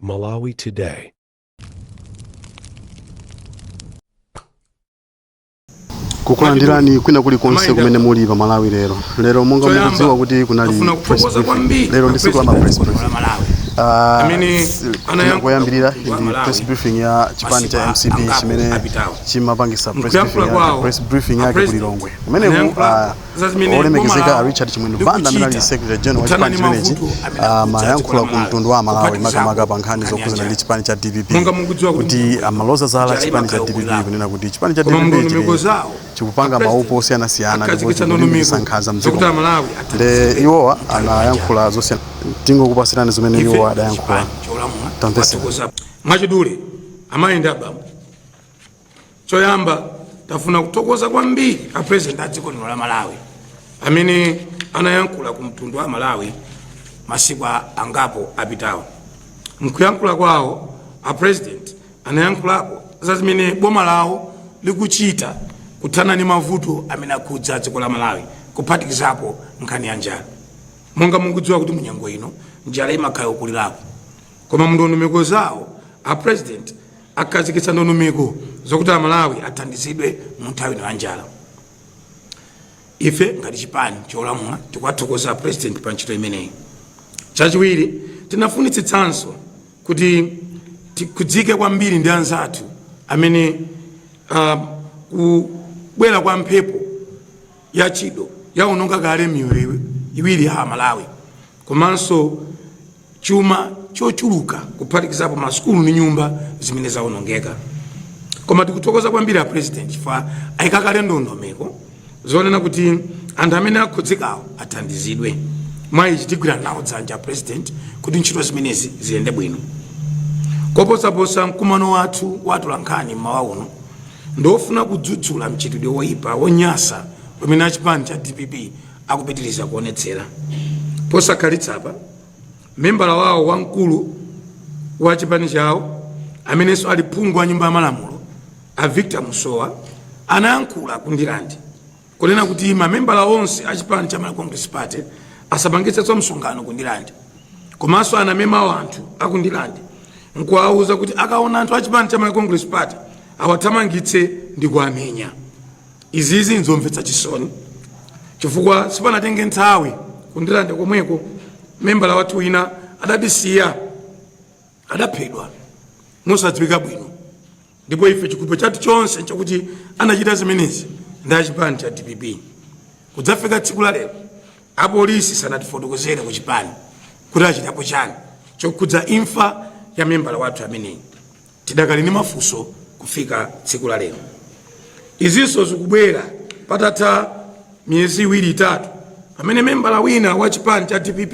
Malawi Today. Kukulandirani kwina kulikonse kumene muli pa Malawi lero. Lero monga Choyamba, mukudziwa kuti kunali tafuna press kuthokoza briefing. kwambiri Lero ndi tsiku la ma press president wa briefing. Malawi Ah, amene anayankhula koyambirira ku ndi Malawi press briefing ya chipani cha masiku MCP angapo chimene apitawo. chimapangisa press Mkuyankhula briefing yake, kwawo, press briefing a yake ku president Lilongwe. Kumeneku anayankhula za zimene olemekezeka boma a lawo Richard Chimwendo Banda amene ali likuchita secretary general wa kuthana chipani ndi chimenechi mavuto amene akhudza dziko amayankhula la ku Malawi, mtundu wa Malawi kuphatikizapo makamaka pa nkhani nkhani ya zokhuzana ndi njala. chipani cha DPP Monga mukudziwa kuti kuti amaloza zala njala chipani cha imakhala DPP yokulirapo. kunena kuti chipani cha Koma DPP ndondomeko chili zawo, chikupanga a president maupo osiyanasiyana ndipo akhazikitsa chikulimbikitsa ndondomeko nkhanza mdziko zokuti Amalawi nde athandizidwe iwowa nthawi ya anayankhula zosiyana. Tingokupasirani zimene Ife iwowa adayankhula. chipani cholamula Tamvetsera. twathokoza. Mwachidule, amayi ndi abambo, choyamba tafuna kuthokoza kwambiri a president a dziko lino la Malawi amene anayankhula ku mtundu wa Malawi masiku angapo apitawo. Mkuyankhula kwawo, a president anayankhulapo za zimene boma lawo likuchita kuthana ndi mavuto amene akhudza dziko la Malawi, kuphatikizapo nkhani ya njala. Monga mukudziwa kuti munyengo ino njala imakhala yokulirapo, koma mndondomeko zawo a president akhazikitsa ndondomeko zokuti Amalawi athandizidwe mu nthawi ino ya njala. Ife ngati chipani cholamula tikuwathokoza a president pa ntchito imeneyi. Chachiwiri, tinafunitsitsanso kuti tikhudzike kwambiri ndi anzathu amene kubwera kwa mphepo ya Chido yaononga kale miyoyo iwiri ya Amalawi komanso chuma chochuluka, kuphatikizapo masukulu ndi nyumba zimene zaonongeka. Koma tikuthokoza kwambiri a president chifukwa ayika kale ndondomeko zonena kuti anthu amene akhudzikawo athandizidwe. Mwa ichi tigwira nawo dzanja president kuti ntchito zimenezi ziyende bwino. Koposaposa, mkumano wathu wa atolankhani mmawa uno ndiwofuna kudzudzula mchitidwe woyipa wonyasa umene achipani cha DPP akupitiriza kuonetsera. Posakhalitsapa, membala wawo wamkulu wa chipani chawo amenenso ali phungu wa nyumba ya malamulo, a Victor Musowa, anayankhula ku Ndirande kunena kuti mamembala onse a chipani cha Malawi Congress Party asapangitsenso msonkhano ku Ndirande. Komanso anamema anthu aku Ndirande nkuwauza kuti akaona anthu a chipani cha Malawi Congress Party awathamangitse ndi kuwamenya. Izizi nzomvetsa chisoni chifukwa sipanatenge nthawi ku Ndirande komweko membala wathu wina adatisiya, adaphedwa mosadziwika bwino, ndipo ife chikhulupiriro chathu chonse nchakuti anachita zimenezi ndi achipani cha DPP. Kudzafika tsiku la lero, apolisi sanatifotokozere ku chipani kuti achitapo chani chokhudza imfa ya membala wathu ameneyi. Tidakali ndi mafunso kufika tsiku la lero. Izinso zikubwera patatha miyezi iwiri itatu pamene membala wina wa chipani cha DPP,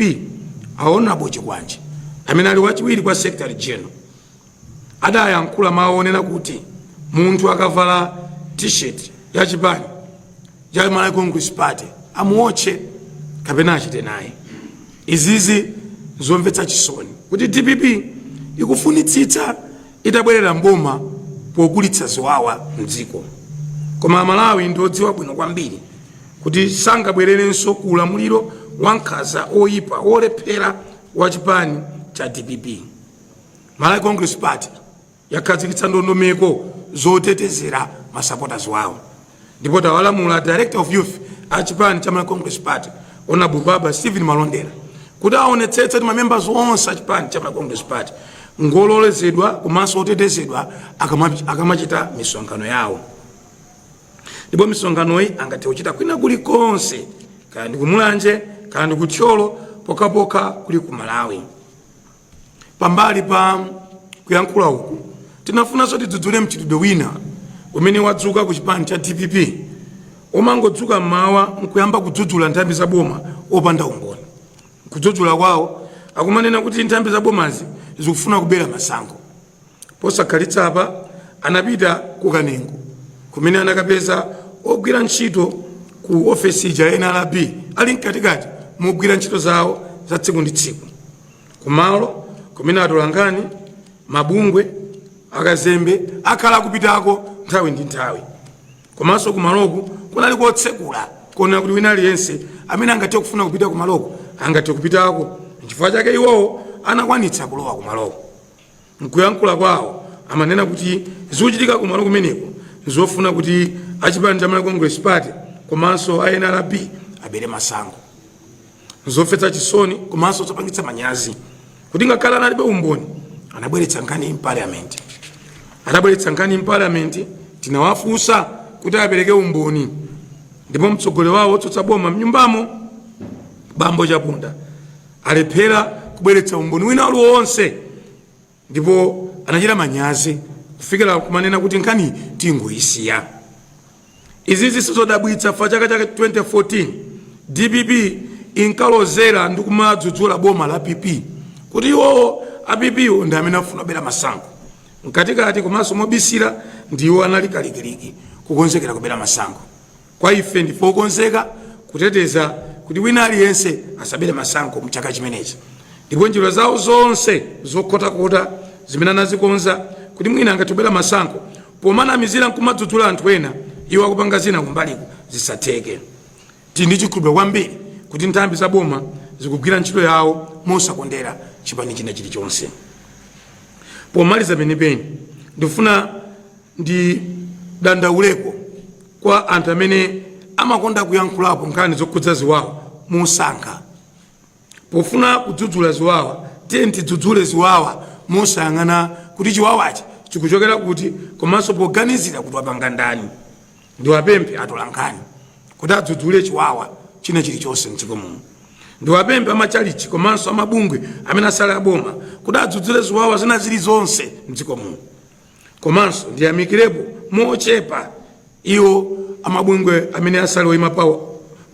a Honorable Chikwanje, amene ali wachiwiri kwa secretary general, adayankhula mawu onena kuti munthu akavala t-shirt ya chipani cha Malawi Congress Party amuotche kapena achite naye. Izizi zomvetsa chisoni kuti DPP ikufunitsitsa itabwerera mboma pokulitsa ziwawa mdziko, koma Amalawi ndi odziwa bwino kwambiri kuti sangabwererenso ku ulamuliro wa nkhanza, oyipa, wolephera wa chipani cha DPP. Malawi Congress Party yakhazikitsa ndondomeko zotetezera ma supporters wawo, ndipo tawalamula director of youth a chipani cha Malawi Congress Party, Honorable Baba Stephen Malondera, kuti aonetsetse kuti mamembers onse a chipani cha Malawi Congress Party ngololezedwa komanso otetezedwa akamachita misonkhano yawo, ndipo misonkhanoyi angathe kuchita kwina kulikonse, kaya ndi kumulanje kaya ndi kuthyolo, pokhapokha kuli ku Malawi. Pambali pa kuyankhula uku, tinafunanso tidzudzule mchitidwe wina umene wadzuka ku chipani cha DPP, umangodzuka mmawa nkuyamba kudzudzula nthambi za boma opanda umboni. Kudzudzula kwawo akumanena kuti nthambi za bomazi zikufuna kubera masankho. Posakhalitsa apa anapita ku Kanengo kumene anakapeza ogwira ntchito ku ofesi ija ya NRB ali mkatikati mogwira ntchito zawo za tsiku ndi tsiku, kumalo kumene atolankhani, mabungwe, akazembe akhala akupitako nthawi ndi nthawi. Komanso kumaloku kunali kotsekula kuonera kuti wina aliyense amene angathe kufuna kupita kumaloku angathe kupitako, nchifukwa chake iwowo anakwanitsa kulowa kumaloko. Nkuyankhula kwawo amanena kuti zikuchitika kumalo kumeneko nzofuna kuti achipani cha Malawi Congress Party komanso a NRB abere masankho. Nzomvetsa chisoni komanso zopangitsa manyazi kuti ngakhale analibe umboni, anabweretsa nkhani m'parliament. Atabweretsa nkhani m'parliament, tinawafunsa kuti apereke umboni, ndipo mtsogoleri wawo wotsutsa boma mnyumbamo, Bambo Chaponda, alephera kubweretsa umboni wina uliwonse, ndipo anachita manyazi kufikira kumanena kuti nkhani tingoyisiya. Izizi sizodabwitsa fa chaka cha 2014 DPP inkalozera ndi kumadzudzula boma la PP kuti iwowo a PP wo ndi amene afuna kubera masankho. Mkatikati komanso mobisira, ndiwo anali kalikiliki kukonzekera kubera masankho. Kwa ife, ndife okonzeka kuteteza kuti wina aliyense asabere masankho mchaka chimenechi, ndipo njira zawo zonse zokhotakhota zimene anazikonza kuti mwina angatibera masankho pomanamizira nkumadzudzula anthu ena, iwo akupanga zina kumbaliko, zisatheke. Tili ndi chikhulupiriro kwambiri kuti nthambi za boma zikugwira ntchito yawo mosakondera chipani china chilichonse. Pomaliza penipeni, ndifuna ndidandauleko kwa anthu amene amakonda kuyankhulapo nkhani zokhudza ziwawa mosankha pofuna kudzudzula ziwawa. Tiye tidzudzule ziwawa mosayang'ana kuti chiwawachi chikuchokera kuti komanso poganizira kuti wapanga ndani. Ndiwapemphe atolankhani kuti adzudzule chiwawa china chilichonse mdziko muno. Ndiwapemphe amachalichi komanso amabungwe amene asali aboma kuti adzudzule ziwawa zina zilizonse mdziko muno. Komanso ndiyamikirepo mochepa iwo amabungwe amene asali oyima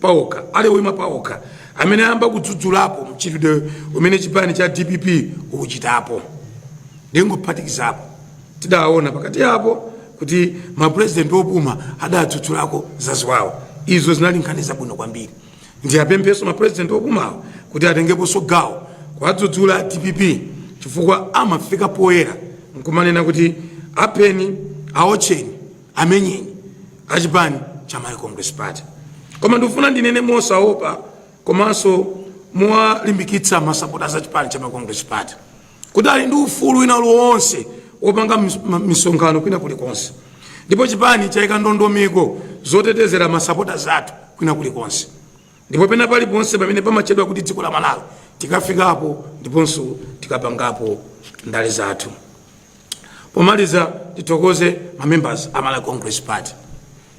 paokha, ali oyima paokha, amene ayamba kudzudzulapo mchitidwe umene chipani cha DPP ukuchitapo. Ndingophatikizapo, tidaona pakati apo kuti mapurezidenti opuma adadzudzulako zaziwawa. Izo zinali nkhani zabwino kwambiri. Ndiyapemphenso mapurezidenti opumawo kuti atengeponso gawo kuwadzudzula DPP, chifukwa amafika poyera nkumanena kuti apheni, aotcheni, amenyeni achipani cha Malawi Congress Party. Koma ndikufuna ndinene mosaopa komanso mowalimbikitsa masapota za chipani cha Malawi Congress Party kuti ali ndi ufulu wina uliwonse wopanga misonkhano kwina kulikonse, ndipo chipani chayika ndondomeko zotetezera masapota zathu kwina kulikonse, ndipo pena paliponse pamene pamatchedwa kuti dziko la Malawi tikafikapo ndiponso tikapangapo ndale zathu. Pomaliza, tithokoze ma members a Malawi Congress Party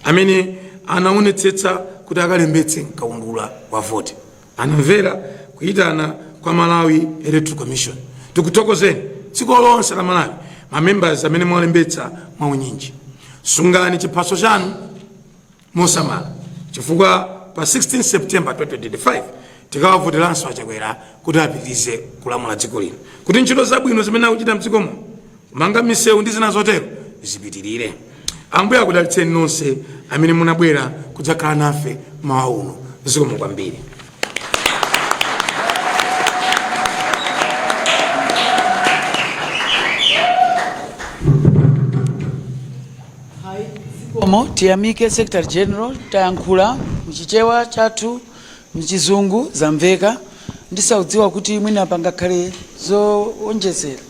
amene anaonetsetsa kuti akalembetse mkaundula wa voti, anamvera kuyitana kwa Malawi Electoral Commission. Tikuthokozeni dziko lonse la Malawi, ma members amene mwalembetsa mwaunyinji. Sungani chiphaso chanu mosamala, chifukwa pa 16 September 2025 tikawavoteranso Achakwera kuti apitirize kulamula dziko lino, kuti ntchito zabwino zimene akuchita mdziko muno, kumanga misewu ndi zina zotero, zipitirire. Ambuye akudalitseni nonse amene munabwera kudzakhala nafe mawa uno. Zikomo kwambiri. Zikomo, tiyamike Secretary General. Tayankhula mchichewa chathu, mchizungu, zamveka. Ndisaudziwa kuti mwina pangakhale zowonjezera.